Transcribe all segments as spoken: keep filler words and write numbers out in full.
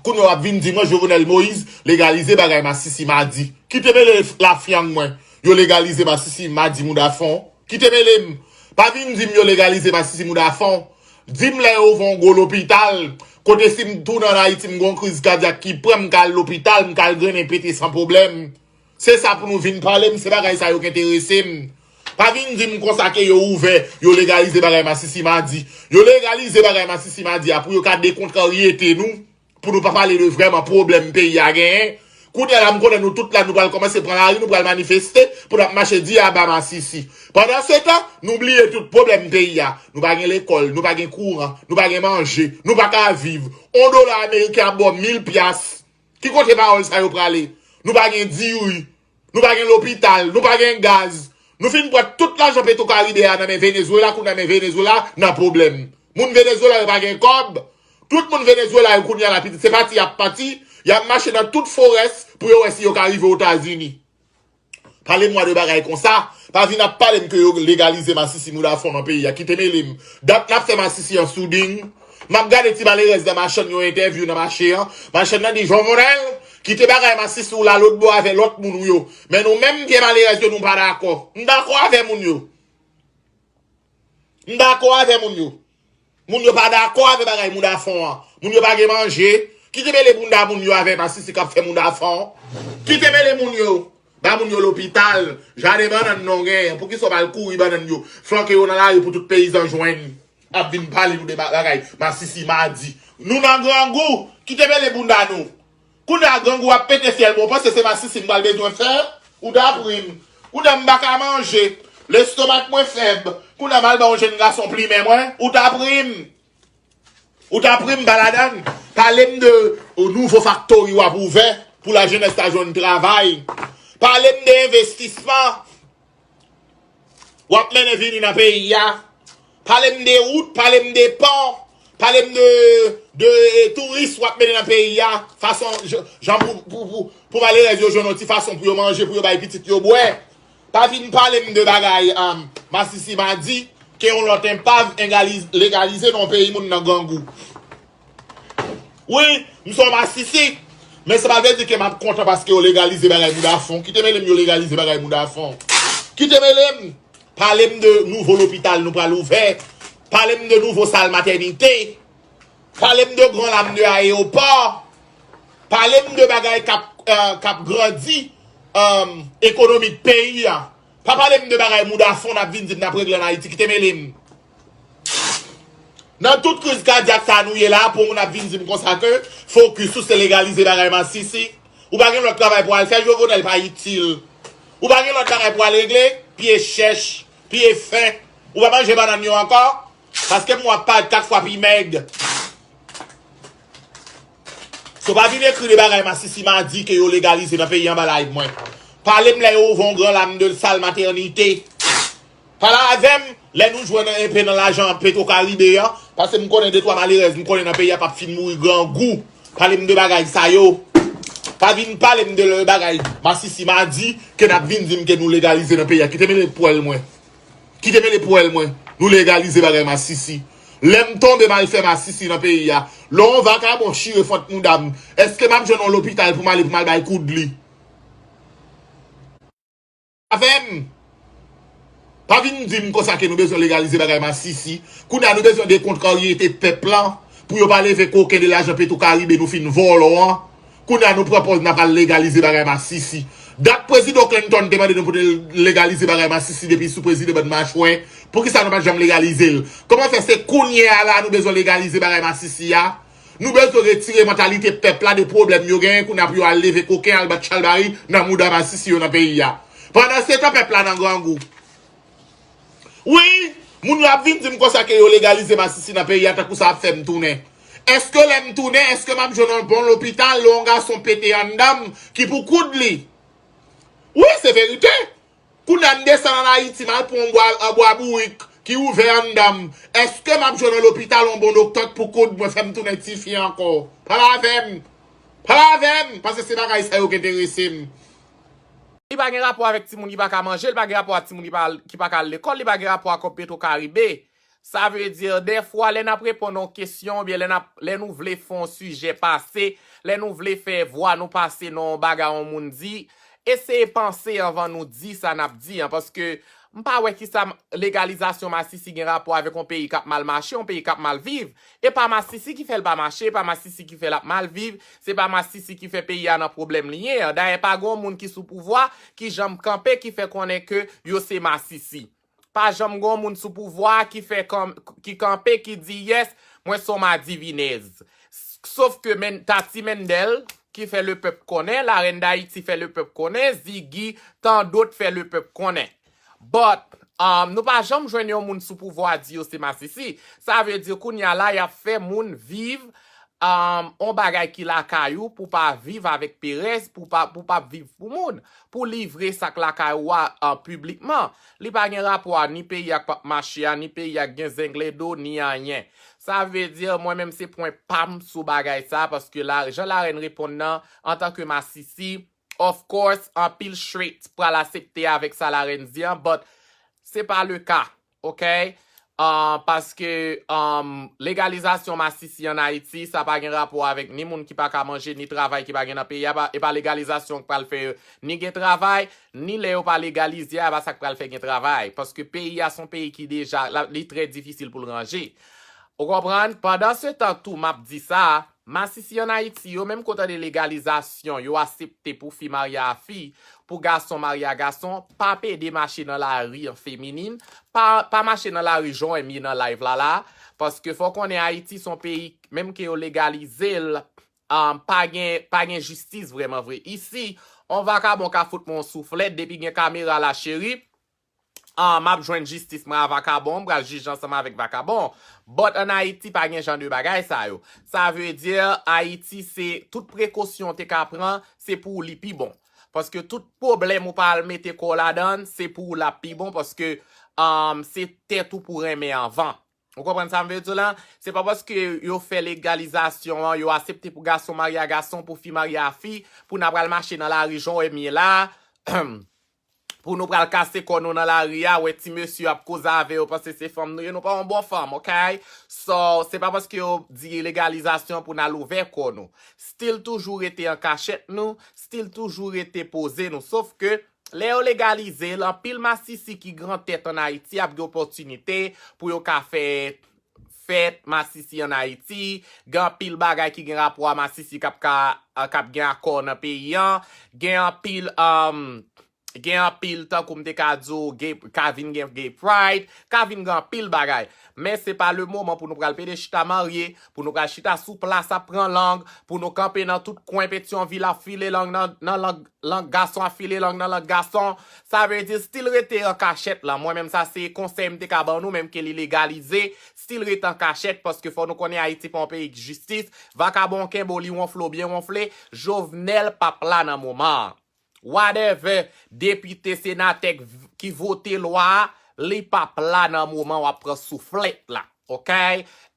Kounye a w ap vin di mwen Jovenel Moïse legalize bagay masisi madi. Kite mele lafyang mwen. Yo legalize masisi madi mouda fon. Kite mele m. Pa vin di m yo legalize masisi mouda fon. Di m lè yo ouvè yon gwo lopital. Kote si m tounen ann Ayiti m gen yon kriz kadyak ki pran m, m ka al lopital, m ka al grennen pete san pwoblèm. Se sa pou nou vin pale m, se bagay sa yo k enterese m. Pa vin di m konsa ke yo ouvè, yo legalize bagay masisi madi. Yo legalize bagay masisi madi a pou yo ka dekontraryete nou, pou nou pa pale de vrèman pwoblèm peyi a genyen. Kounye a la m konnen nou tout la nou pral kòmanse pran lari, nou pral manifeste, pou n ap mache di aba masisi. Pandansetan, nou bliye tout pwoblèm peyi a. Nou pa gen lekòl, nou pa gen kouran, nou pa gen manje, nou pa ka viv. On dola ameriken ap ba w mil pyas. Ki kote pawòl sa yo prale? Nou pa gen diri, nou pa gen lopital, nou pa gen gaz. Nou fin pran tout lajan Petro Karibe a nan men Venezuela, kounye a men Venezuela nan pwoblèm. Moun Venezuela yo pa gen kòb. Tout moun Venezuela yo kounye a la pitit se pati y ap pati, y ap mache nan tout forès pou yo wè si yo ka rive Etazini. Pale m mwa de bagay konsa. Pa vin ap pale m ke yo legalize masisi mouda fon nan peyi a. Kite mele m. Dat n ap fè masisi an souding. M ap gade ti malerèz nan machann yo entèvyou nan mache an. Machann nan di, Jovenel, kite bagay masisi w la lòtbò avè lòt moun ou yo. Men nou menm vye malerèz yo nou pa dakò. M dakò avè moun yo. M dakò avè moun yo. Moun yo pa dakò avè bagay mouda fon an. Moun yo pa gen manje. Kite mele bounda moun yo avè masisi k ap fè mouda fon. Kite mele moun yo. Ba moun yo lopital. Jaden bannann non genyen. Poukisa w pa al kouri bannann yo? Flanke yo nan lari pou tout peyizan jwenn. Ap vin pale nou de bagay masisi madi. Nou nan grangou. Kite mele bounda nou. Kounye a grangou ap pete fyèl mwen, ou panse se masisi m pral bezwen fè? Ou ta pri m. Kounye a m pa ka manje. Lestomak mwen fèb. Kounye a m al ba yon jenn gason plimen mwen. Ou ta pri m. Ou ta pri m pa ladann. Pale m de nouvo faktori w ap ouvè pou lajenès ta jwenn travay. Pale m de envestisman w ap mennen vini nan peyi a. Pale m de wout, pale m de pò, pale m de, de touris w ap mennen nan peyi a. Fason, jan pou, pou, pou, pou malerèz yo jwenn yon ti fason pou yo manje, pou yo bay pitit yo bwè. Pa vin pale m de bagay um, masisi madi, ke yon lòt enpav legalize nan yon peyi moun nan grangou. Wi, m se yon masisi. Men sa pa vle di ke m ap kontan paske yo legalize bagay mouda fon. Kite mele m yo legalize bagay mouda fon. Kite mele m. Pale m de nouvo lopital nou pral ouvè. Pale m de nouvo sal matènite. Pale m de gran lam de ayewopò. Pale m de bagay k ap, uh, k ap grandi um, ekonomi peyi a. Pa pale m de bagay mouda fon n ap vin di m n ap regle ann Ayiti. Kite mele m. Nan tout kriz kadyak sa nou ye la, pou moun ap vin di m konsa ke fokis ou se legalize bagay masisi. Ou pa gen lòt travay pou al fè, Jovenel pa itil. Ou pa gen lòt bagay pou al regle, pye chèch, pye fen. Ou pa manje bannann yo ankò, paske m wè w ap parèt kat fwa pi mèg. So pa vin ekri de bagay masisi madi ke yo legalize nan peyi anba live mwen. Pale m lè yo ouvè yon gran lam de sal matènite. Pale avè m lè nou jwenn enpe nan lajan Petro Karibe an, paske m konnen de twa malerèz m konnen nan peyi a p ap fin mouri grangou. Pale m de bagay sa yo. Pa vin pale m de bagay masisi madi ke n ap vin di m ke nou legalize nan peyi a. Kite mele pwèl mwen. Kite mele pwèl mwen. Nou legalize bagay masisi. Lè m tonbe m al fè masisi nan peyi a. Lè yon vakabon chire fant mouda m, èske m ap jwenn yon lopital pou m ale pou m al bay koud li? Avè m. Pa vin di m konsa ke nou bezwen legalize bagay masisi. Kounye a nou bezwen dekontraryete pèp lan pou yo pa leve koken de lajan Petro Karibe nou fin vòlò an. Kounye a nou pran pòz n ap al legalize bagay masisi. Dat prezidan Clinton te mande nou pou n legalize bagay masisi depi sou prezidan bann machwè. Poukisa nou pa t janm legalize l? Kòman fè se kounye a la nou bezwen legalize bagay masisi a? Nou bezwen retire mantalite pèp la de pwoblèm yo genyen kounye a pou yo al leve koken al bat chalbari nan mouda masisi yo nan peyi a. Pandansetan pèp la nan grangou. Wi, moun yo ap vin di m konsa ke yo legalize masisi nan peyi a tankou sa ap fè m tounen. Èske lè m tounen, èske m ap jwenn yon bon lopital, yon gason pete anndan m ki pou koud li? Wi, se verite. Kounye a m desann ann Ayiti, m al pran yon bwa, yon bwa bourik ki ouvè anndan m. Èske m ap jwenn yon lopital, yon bon doktè k pou koud mwen, fè m tounen tifi ankò? Pale avè m. Pale avè m, paske se bagay sa yo k enterese m. Li pa gen rapò avèk timoun ki pa ka manje, li pa gen rapò ak timoun ki pa, ki pa ka al lekòl, li pa gen rapò ak Petro Karibe. Sa vle di, dèfwa, lè n ap reponn yon kesyon, oubyen lè n ap, lè nou vle fè yon sijè pase, lè nou vle fè vwa nou pase nan yon bagay yon moun di, eseye panse anvan nou di sa n ap di an, paske m pa wè kisa m- legalizasyon masisi gen rapò avèk yon peyi k ap mal mache, yon peyi k ap mal viv. E pa masisi ki fè l pa mache, e pa masisi ki fè l ap mal viv, se pa masisi ki fè peyi a nan pwoblèm li ye an. Dayè, pa gen yon moun ki sou pouvwa ki janm kanpe, ki fè konnen ke yo se masisi. Pa janm gen yon moun sou pouvwa ki fè kan- ki kanpe, ki di, "Yes, mwen se yon madivinèz." Sof ke men, Tati Mendel ki fè lepèp konnen, Larèn Dayiti fè lepèp konnen, Zigi, tandòt fè lepèp konnen. But, um, nou pa janm jwenn yon moun sou pouvwa di yo se masisi. Sa vle di kounye a la, y ap fè moun viv um, on bagay ki lakay ou pou pa viv avèk perèz, pou pa, pou pa viv pou moun, pou livre sa k lakay ou a uh, piblikman. Li pa gen rapò a ni peyi a k p ap mache a, ni peyi a k gen zenglendo, ni anyen. Sa vle di, mwen menm se pwen pa m sou bagay sa, paske la, jan Larèn reponn nan, antanke masisi, of course, anpil straight pral asepte avèk sa Larèn di an, but se pa le ka, ok? Uh, paske um, legalizasyon masisi an Ayiti, sa pa gen rapò avèk ni moun ki pa ka manje, ni travay ki pa gen nan peyi a. Pa- E pa legalizasyon k pral fè ni gen travay, ni lè yo pa legalize a, pa sa k pral fè gen travay. Paske peyi a se yon peyi ki deja, la- li trè difisil pou l ranje. Ou konprann? Pandan se tan tou, m ap di sa, masisi an Ayiti, yo menm kontan de legalizasyon, yo asepte pou fi marye a fi, pou gason marye a gason, pa pede mache nan lari an feminin, pa, pa mache nan lari jan w wè m ye nan live la la, paske fò w konnen Ayiti se yon peyi, menm ke yo legalize l, um, pa gen, pa gen jistis vrèman vre. Isi, on vakabon ka fout mwen yon souflèt, depi gen kamera la cheri, ah, m ap jwenn jistis mwen a vakabon, m pral jije ansanm avèk vakabon. But an Ayiti, pa gen jan de bagay sa yo. Sa vle di, Ayiti, se tout prekosyon w te ka pran, se pou w li pi bon. Paske tout pwoblèm ou pa al mete kò w ladan, se pou w l ap pi bon, paske um, se tèt ou pou renmen anvan. Ou konprann sa m vle di w la? Se pa paske yo fè legalizasyon an, yo asepte pou gason marye a gason, pou fi marye a fi, pou n ap pral mache nan lari jan w wè m ye la, pou nou pral kase kò nou nan lari a, wè ti mesye ap koze avè yo, panse se fanm nou ye, nou pa yon bon fanm, ok? So, se pa paske yo di legalizasyon pou n al ouvè kò nou. Still toujou rete an kachèt nou, still toujou rete poze nou. Sof ke, lè yo legalize l, anpil masisi ki gran tèt an Ayiti ap gen opòtinite pou yo ka fè fèt masisi an Ayiti, gen anpil bagay ki gen rapò a masisi k ap ka, k ap gen akò nan peyi an, gen anpil, um, gen anpil, tankou m te ka di w, gay- ka vin gen gay pride, ka vin gen anpil bagay. Men se pa le moman pou nou pral pede chita marye, pou nou pral chita sou plas ap pran lang, pou nou kanpe nan tout kwen Petyonvil ap file lang nan, nan lang, lang gason ap file lang nan lang gason. Sa vle di, still rete an kachèt la. Mwen menm sa se konsèy m te ka ban nou, menm ke li legalize, still rete an kachèt, paske fò nou konnen Ayiti pa yon peyi jistis. Vakabon kenbe w, li wonfle w byen wonfle, Jovenel p ap la nan moman an. Whatever, depite, senatè k- ki vote lwa a, li p ap la nan moman w ap pran souflèt la, ok?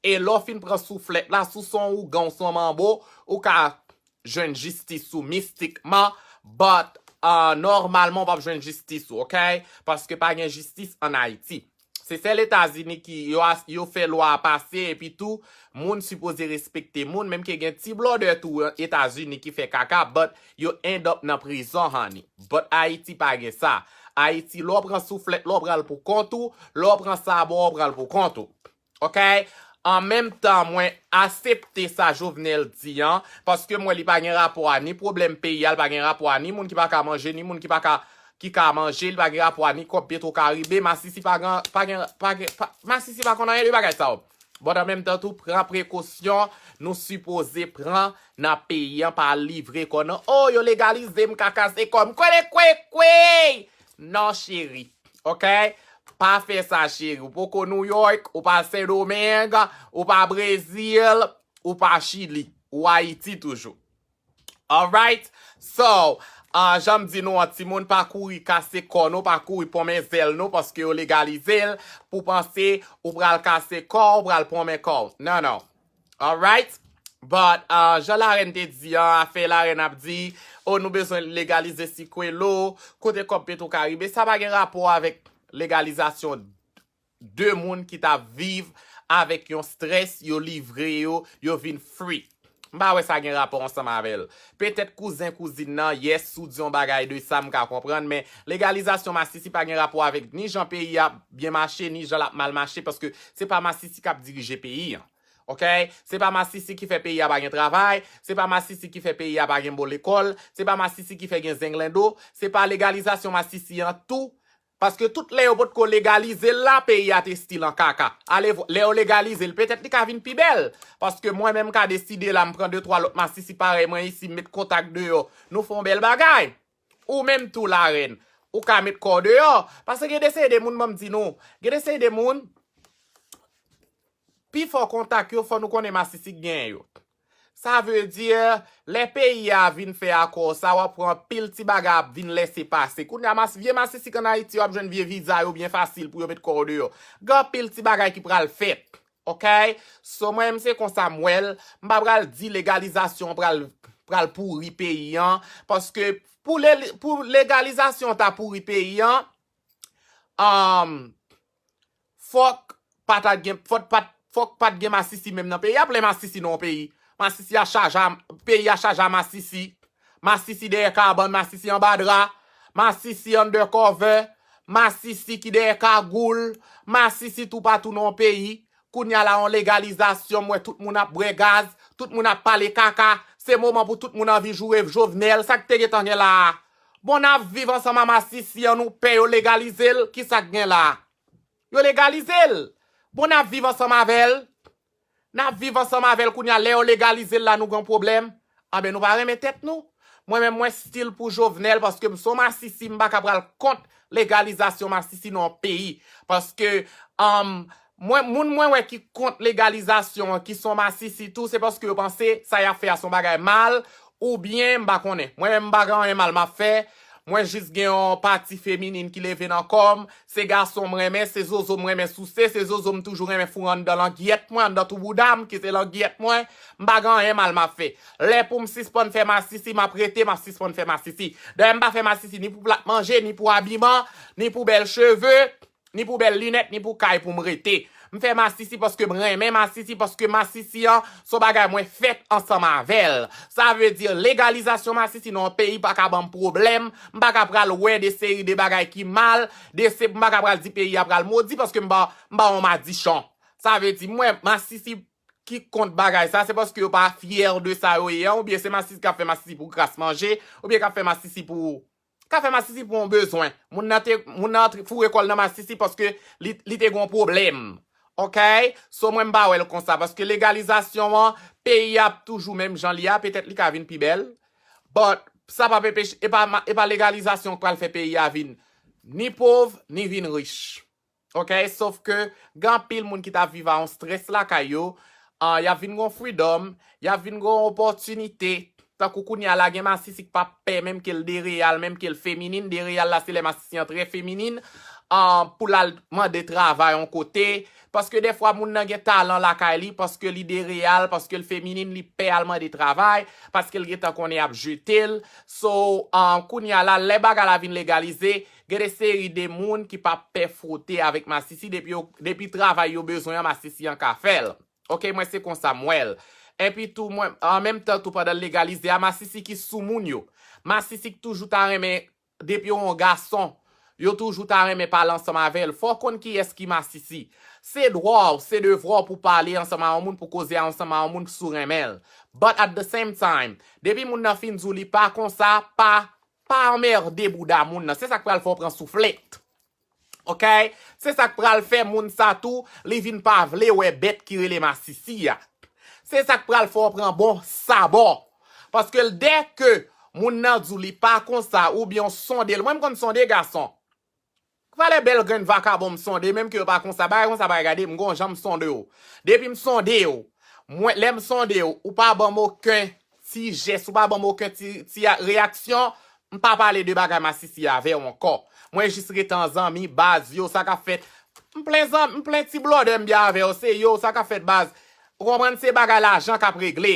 E lè w fin pran souflèt la, si w se yon ougan, w se yon manbo, ou ka jwenn jistis ou mistikman, but uh, nòmalman w p ap jwenn jistis ou, ok? Paske pa gen jistis an Ayiti. Se sèl Etazini ki yo, as- yo fè lwa a pase, epi tou, moun sipoze respekte moun, menm ke gen ti blòdè tou Etazini ki fè kaka, but yo end up nan prizon, honey. But Ayiti pa gen sa. Ayiti, lè w pran souflèt, lè w pran l pou kont ou, lè w pran sabò, w pran l pou kont ou. Ok? An menm tan, mwen asepte sa Jovenel di an, paske m wè li pa gen rapò a ni pwoblèm peyi a, li pa gen rapò a ni moun ki pa ka manje, ni moun ki pa ka, ki ka manje, li pa gen rapò a ni kòb Petro Caribe, masisi pa gen, pa gen, pa gen, pa, masisi pa konn anyen de bagay sa yo. But an menm tan tou, pran prekosyon nou sipoze pran nan peyi an, pa livre kò nou. Oh, yo legalize m, ka kase kò m. Kwele kwe kwe! Non, cheri. Ok? Pa fè sa, cheri. Ou poko New York, ou pa Sendomeng, ou pa Brezil, ou pa Chili, ou Ayiti toujou. Alright? So, uh, jan m di nou an, timoun, pa kouri kase kò nou, pa kouri ponmen zèl nou, paske yo legalize l pou panse ou pral kase kò w, ou pral ponmen kò w. Non, non. Alright? But, uh, jan Larèn te di an, afè Larèn ap di, oh, nou bezwen legalize sikwelo, kote kòb Petro Caribe, sa pa gen rapò avèk legalizasyon de moun ki t ap viv avèk yon strès, yo livre yo, yo vin free. M pa wè sa gen rapò ansanm avè l. Petèt kouzen kouzin nan, yes, si w di yon bagay de sa, m ka konprann, men legalizasyon masisi pa gen rapò avèk ni jan peyi a byen mache, ni jan l ap mal mache, paske se pa masisi k ap dirije peyi an. Ok? Se pa masisi ki fè peyi a pa gen travay, se pa masisi ki fè peyi a pa gen bon lekòl, se pa masisi ki fè gen zenglendo, se pa legalizasyon masisi an tou, paske tout lè yo potko legalize l la, peyi a te still an kaka. Ale vwa, lè yo legalize l, petèt li ka vin pi bèl. Paske mwen menm m ka deside la, m pran de twa lòt masisi parèy mwen isi, m met kontak deyò. Nou fè yon bèl bagay. Ou menm tou, larèn, ou ka met kò w deyò. Paske gen de seri de moun, ban m di nou, gen de seri de moun, pifò kontak yo, fò nou konnen masisi k genyen yo. Sa vle di, lè peyi a vin fè akò sa, w ap wè anpil ti bagay ap vin lèse pase. Kounye a, mas, vye masisi k ann Ayiti yo ap jwenn vye viza yo byen fasil pou yo met kò yo deyò. Gen anpil ti bagay ki pral fèt. Ok? So, mwen menm se konsa m wè l. M pa pral di legalizasyon an pral, pral pouri peyi an. Paske pou, le, pou legalizasyon an ta pouri peyi an, um, fòk pa ta gen, fòk pa, fòk pa t gen masisi menm nan peyi a, plen masisi nan yon peyi. Masisi a chaje a, peyi a chaje a masisi. Masisi dèyè kabann, masisi anba dra, masisi undercover, masisi ki dèyè kagoul, masisi toupatou nan yon peyi. Kounye a la, yon legalizasyon, m wè tout moun ap bwè gaz, tout moun ap pale kaka. Se moman pou tout moun anvi joure Jovenel. Sa k te gentan gen la a? Bon, n ap viv ansanm a masisi an, nou pè yo legalize l, ki sa k gen la a? Yo legalize l. Bon, n ap viv ansanm avè l. N ap viv ansanm avè l kounye a, lè yo legalize l la, nou gen pwoblèm. Anben, nou pa renmen tèt nou. Mwen menm, mwen still pou Jovenel, paske m se yon masisi, m pa ka pral kont legalizasyon masisi nan yon peyi. Paske, um, mwen, moun mwen wè ki kont legalizasyon an, ki se yon masisi tou, se paske yo panse sa y ap fè a se yon bagay mal, oubyen m pa konnen. Mwen menm, m pa gen anyen mal m ap fè. Mwen jis gen yon pati feminin ki leve nan kò m. Se gason m renmen, se zozo m renmen souse, se zozo m toujou renmen foure anndan langyèt mwen, anndan tou bouda m, ki se langyèt mwen. M pa gen anyen mal m ap fè. Lè pou m sispann fè masisi, m ap rete, m ap sispann fè masisi. Dayè, m pa fè masisi ni pou plat manje, ni pou abiman, ni pou bèl cheve, ni pou bèl linèt, ni pou kay pou m rete. M fè masisi paske m renmen masisi, paske masisi an se yon bagay mwen fèt ansanm avè l. Sa vle di, legalizasyon masisi nan yon peyi pa ka ban m pwoblèm. M pa ka pral wè de seri de bagay ki mal, de se, m pa ka pral di peyi a pral modi paske m pa, m pa yon madichon. Sa vle di, mwen, masisi ki kont bagay sa, se paske yo pa fyè de sa yo ye an, oubyen se masisi k ap fè masisi pou kras manje, oubyen k ap fè masisi pou, k ap fè masisi pou yon bezwen. Moun nan te, moun nan antre, foure kò l nan masisi paske li, li te gen yon pwoblèm. Ok? So, mwen, m pa wè l konsa, paske legalizasyon an, peyi a ap toujou menm jan li a, petèt li ka vin pi bèl, but sa p ap enpeche, e pa ma-, e pa legalizasyon k pral fè peyi a vin ni pòv, ni vin rich. Ok? Sof ke gen anpil moun ki t ap viv a yon strès lakay yo, ah, y ap vin gen yon freedom, y ap vin gen yon opòtinite. Tankou kounye a la, gen masisi k p ap pè, menm ke l dereyal, menm ke l feminin. Dereyal la, se lè masisi an trè feminin, ah, pou l al mande travay yon kote. Paske dèfwa, moun nan gen talan lakay li, paske li dereyal, paske l feminin, li pè al mande travay, paske l gentan konnen y ap jete l. So, ah, kounye a la, lè bagay la vin legalize, gen de seri de moun ki p ap pè fwote avèk masisi depi yo, depi travay yo bezwen an, masisi an ka fè l. Ok, mwen se konsa m wè l. Epi tou, mwen, an menm tan tou, pandan l legalize a, masisi ki sou moun yo. Masisi ki toujou ta renmen, depi yo yon gason, yo toujou ta renmen pale ansanm avè l. Fò w konn kiyès ki masisi. Se dwa w, se devwa w pou pale ansanm a yon moun, pou koze ansanm a yon moun si w renmen l. But at the same time, depi moun nan fin di w li pa konsa, pa, pa anmède bouda moun nan. Se sa k pral fè w pran souflèt. Ok? Se sa k pral fè moun sa tou, li vin pa vle wè bèt ki rele masisi a. Se sa k pral fè w pran bon sabò. Paske l, dè ke moun nan di w li pa konsa, oubyen w sonde l. Mwen, m konn sonde gason. Valè bèl grenn vakabon m sonde, menm ke yo pa konsa. Bagay konsa, bagay gade, m gon jan m sonde w. Depi m sonde w, mwen, lè m sonde w, ou pa ban m okenn ti jès, ou pa ban m okenn ti, ti a-, reyaksyon, m pa pale de bagay masisi avè w ankò. Mwen jis rete an zanmi, baz, yo, sa k ap fèt. M plen zanmi, m plen ti blòdè m byen avè w, se yo, sa k ap fèt, baz. Ou konprann, se bagay lajan k ap regle.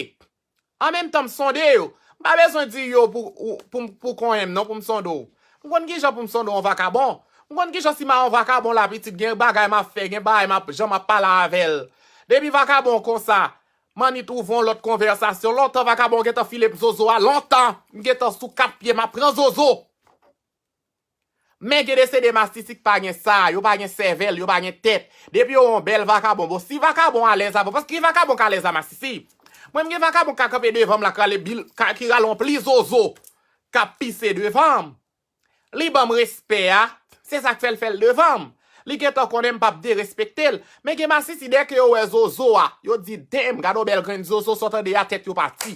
An menm tan, m sonde yo. M pa bezwen di yo pou, ou, pou, pou konyen m, non, pou m sonde w. M konn kijan pou m sonde yon vakabon. M konn kijan si m a yon vakabon la, pitit, gen bagay m ap fè, gen bagay m ap, jan m ap pale avè l. Depi vakabon konsa, m annik twouve yon lòt konvèsasyon. Lontan vakabon gentan file m zozo a, lontan. M gentan sou kat pye, m ap pran zozo. Men gen de se de masisi k pa gen sa, yo pa gen sèvèl, yo pa gen tèt. Depi yo wè yon bèl vakabon, bon, si vakabon alèz avè w, paske gen vakabon k alèz a masisi. Mwen, m gen vakabon k ka kanpe devan m la, k rale bil, ka, ki rale yon pli zozo, k ap pise devan m. Li ban m respè a, se sa k fè l fè l devan m. Li gentan konnen m p ap derespekte l. Men gen masisi, dèke yo wè zozo a, yo di, damn, gade yon bèl grenn zozo, sa w tande a, tèt yo pati.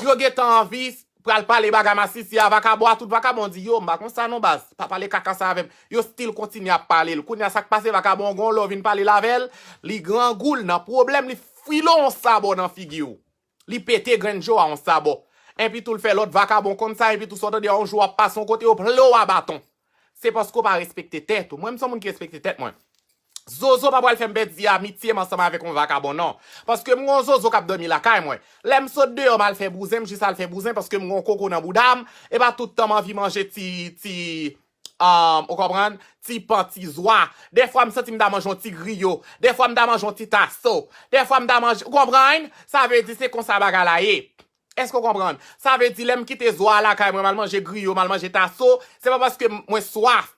Yo gentan anvi pral pale bagay masisi a, vakabon a, tout vakabon di, yo, m pa konn sa non baz, pa pale kaka sa avè m. Yo still kontinye ap pale l. Kounye a sa k pase, vakabon an gen yon lè w vin pale l avè l, li grangou, l nan pwoblèm, li file w yon sabò nan figi w. Li pete grenn je w a yon sabò. Enpi tou l fè lòt vakabon konn sa, enpi tou sa w tande a yon jou w ap pase yon kote, yo plen w a baton. Se paske w pa respekte tèt ou. Mwen, m se yon moun ki respekte tèt mwen. Zozo pa pral fè m pèdi amitye m ansanm avèk yon vakabon, non. Paske m gen yon zozo k ap dòmi lakay mwen. Lè m sot deyò, m al fè bouzen, m jis al fè bouzen, paske m gen yon koko nan bouda m, e pa tout tan m anvi manje ti, ti, um, ou konprann? Ti pan, ti zwa. Dèfwa, m santi m ta manje yon ti griyo. Dèfwa, m ta manje yon ti taso. Dèfwa, m ta manje, ou konprann? Sa vle di se konsa bagay la ye. Èske w konprann? Sa vle di lè m kite zwa a lakay mwen, m al manje griyo, m al manje taso, se pa paske m, mwen swaf.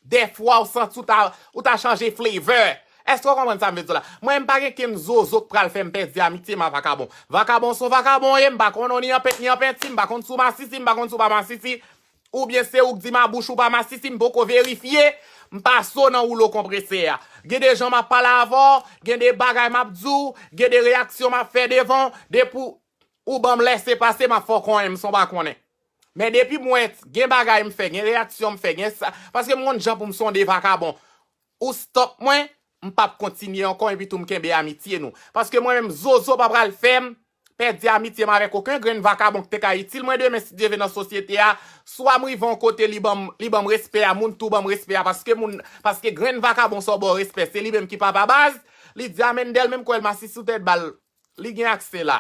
Dèfwa, w santi w ta, ou ta chanje flavor. Èske w konprann sa m vle di w la? Mwen, m pa gen kenn zozo k pral fè m pèdi amitye m a vakabon. Vakabon se yon vakabon ye, m pa konn ou ni anpent ni anpenti, m pa konn si w masisi, m pa konn si w pa masisi. Oubyen se ou k di m a bouch ou pa masisi, m poko verifye, m pase w nan woulo konpresè a. Gen de jan m ap pale avè w, gen de bagay m ap di w, gen de reyaksyon m ap fè devan w, depi w ban m lèse pase, m ap fè w konnen m se yon pa konnen. Men depi m wè gen bagay m fè, gen reyaksyon m fè, gen sa, paske m konn jan pou m sonde vakabon. Ou stop mwen, m p ap kontinye ankò, epi tou m kenbe amitye nou. Paske mwen menm, zozo pa pral fè m pèdi amitye m avèk okenn grenn vakabon ki te ka itil mwen demen, si Dye vle, nan sosyete a. Swa m rive yon kote, li ban m, li ban m respè a, moun tou ban m respè a, paske moun, paske grenn vakabon sa w ba w respè, se li menm ki papa baz. Li di a Mendel, menm kwè l masisi sou tèt bal, li gen aksè la.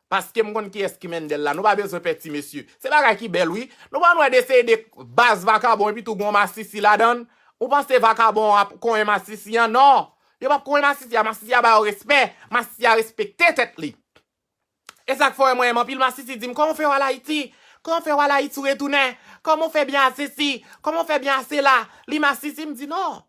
Paske m konn kiyès ki Mendel la. Nou pa bezwen pè ti mesye. Se bagay ki bèl, wi. Nou pa wè de seri de baz vakabon, epi tou gen yon masisi ladan l. Ou panse vakabon ap konyen masisi an? Non. Yo p ap konyen masisi a. Masisi a ba yo respè. Masisi a respekte tèt li. E sa k fè w wè mwen, anpil masisi di m, kòman w fè w al Ayiti? Kòman w fè w al Ayiti, w retounen? Kòman w fè byen a sesi? Kòman w fè byen a sela? Li masisi, m di non.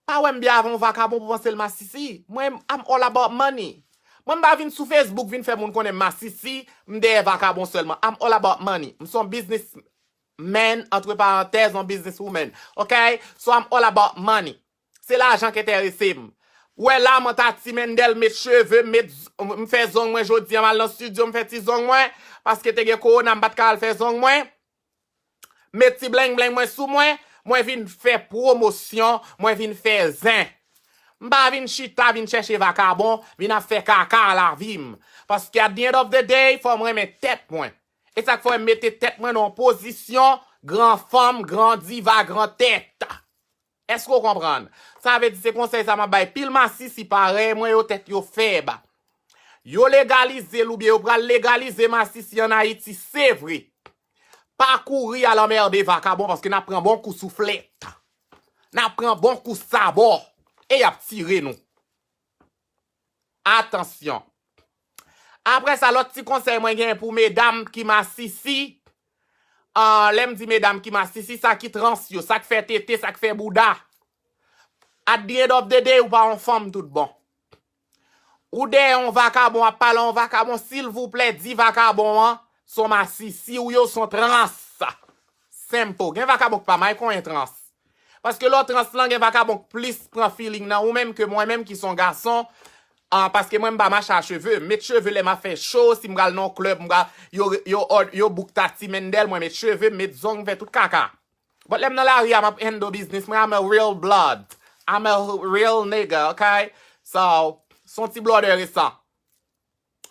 Pa wè m byen avè yon vakabon pou panse l masisi. Mwen, I'm all about money. Mwen, m pa vin sou Facebook vin fè moun konnen m masisi, m dèyè vakabon sèlman. I'm all about money. M se yon businessman, entre parenthèses, yon businesswoman. Ok? So, I'm all about money. Se lajan k enterese m. Ou wè la, mwen ta ti Mendel, met cheve, met, m fè zong mwen jodi a, m al nan studio, m fè ti zong mwen, paske te gen kowona, m pa t ka al fè zong mwen. Met ti blengblenng mwen sou mwen, mwen vin fè pwomosyon, mwen vin fè zen. M pa vin chita, vin chèche vakabon, vin ap fè kaka a lavi m. Paske at the end of the day, fò m renmen tèt mwen. E sa k fè m mete tèt mwen nan yon pozisyon gran fanm, gran diva, gran tèt. Èske w konprann? Sa vle di se konsèy sa m ap bay pil masisi parèy mwen yo, tèt yo fèb. Yo legalize l oubyen yo pral legalize masisi ann Ayiti, se vre. Pa kouri al anmède vakabon paske n ap pran bon kou souflèt. N ap pran bon kou sabò e y ap tire nou. Atansyon. Apre sa, lòt ti konsèy mwen gen pou medam ki masisi. Ah, lè m di medam ki masisi, sa ki trans yo, sa k fè tete, sa k fè bouda. At the end of the day, ou pa yon fanm tout bon. Ou dèyè yon vakabon, ap pale yon vakabon, silvouplè, di vakabon an, se yon masisi ou ye, se yon trans. Simple. Gen vakabon k pa may konyen trans. Paske lè w trans lan, gen vakabon k plis pran feeling nan ou menm ke mwen menm ki se yon gason. Ah, paske mwen m pa mache a cheve. M met cheve lè m ap fè show, si m pral nan yon club, m pral, yo, yo, yo, yo book Tati Mendel, mwen met cheve, m met zong, m fè tout kaka. But lè m nan lari a, m ap handle business mwen, I'm a real blood. I'm a real nigga, ok? So, se yon ti blood resan.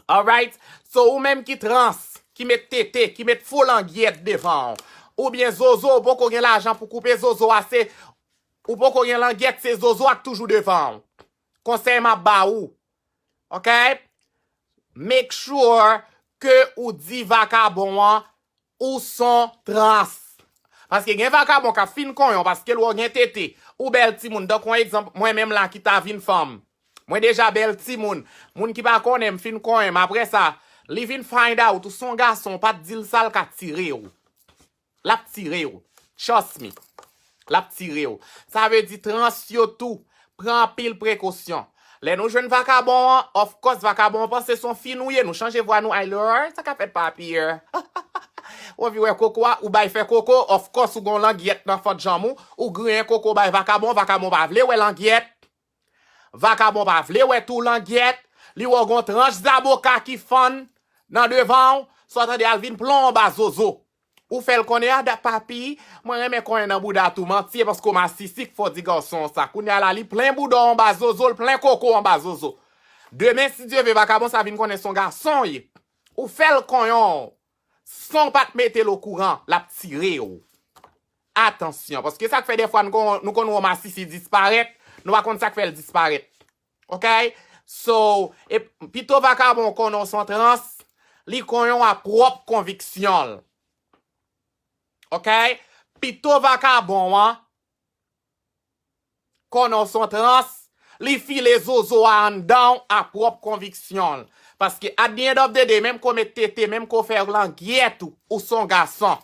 Alright? So, ou menm ki trans, ki met tete, ki met fo langyèt devan w, oubyen zozo, ou poko gen lajan pou koupe zozo a, se, ou poko gen langyèt, se zozo a k toujou devan w. Konsèy m ap ba ou. Ok? Make sure ke ou di vakabon an ou se yon trans. Paske gen vakabon k ap fin konyen w, paske l wè w gen tete, ou bèl timoun. Tankou yon egzanp, mwen menm la ki ta vin fanm. Mwen deja bèl timoun. Moun ki pa konnen m fin konyen m. Apre sa, li vin find out ou se yon gason, w pa t di l sa, l ka tire w. L ap tire w. Trust me. L ap tire w. Sa vle di trans yo tou, pran anpil prekosyon. Lè nou jwenn vakabon an, of course, vakabon an panse se yon fi nou ye, nou chanje vwa nou, ay Lord, sa k ap fèt papi? Ou anvi wè koko a, ou bay fè koko, of course, ou gon langyèt nan fant janm ou, ou griyen koko bay vakabon, vakabon pa vle wè langyèt. Vakabon pa vle wè tou langyèt, li wè w gon tranch zaboka ki fann nan devan w, sa w tande al vin plon anba zozo. Ou fè l konnen, a dat papi, mwen renmen konyen nan bouda tou, manti, e paske w masisi k fè w di gason sa. Kounye a la, li plen bouda w anba zozo, l plen koko w anba zozo. Demen, si Dye vle, vakabon sa vin konnen se yon gason w ye. Ou fè l konyen w, san w pa t mete l okouran, l ap tire w. Atansyon, paske sa k fè dèfwa nou konn, nou konn wè yon masisi disparèt, nou pa konn sa k fè l disparèt. Ok? So, e, pito vakabon konnen w se yon trans, li konyen w a pwòp konviksyon l. Ok? Pito vakabon an konnen w se yon trans, li file zozo a anndan w a pwòp konviksyon l. Paske at the end of the day, menm ke w met tete, menm ke w fè langyèt ou, ou se yon gason.